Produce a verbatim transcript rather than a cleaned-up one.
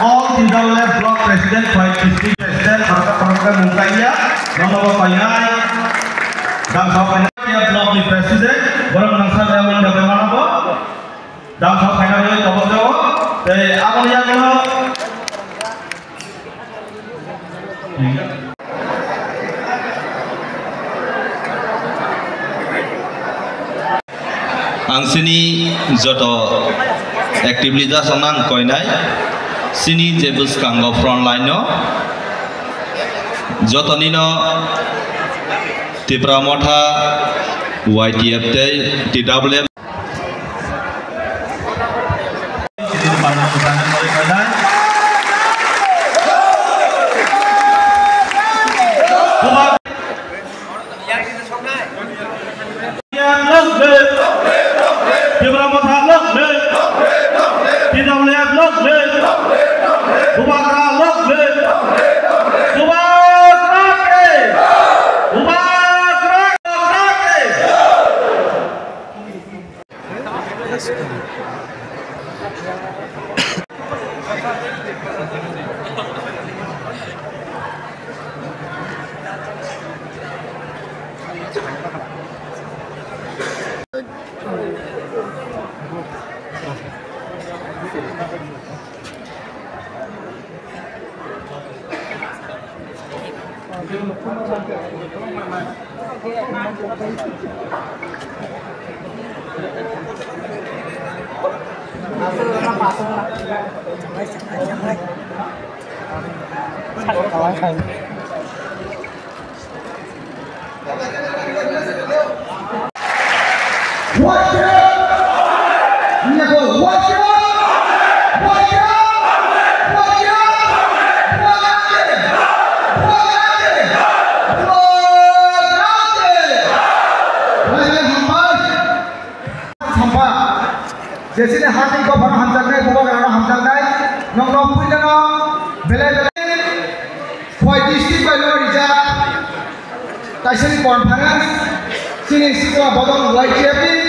All T W F Block President, Khowai District President, khoroksa khoroksa mung kaiya, nono bo painai. Damsa painai block ni President, borok nangsa mung da mano bo. Damsa painai tabok jao. Tei aboni yagulo Ang chini joto active leaders rokno ang koinai, chini je bwskango front line no jotonino Tipra Motha, Y T F tei T W F. Long live! Tipra Motha long live! T W F long live! Bubagra long live! Bubagra ke! Bubagra ke! Sampha, jesini hati gopano hamjaknai, bubagrano hamjaknai, nokno puilano belai belai. Khowai district bai no rijak kaisani conference, chini sikla bodol Y T F ni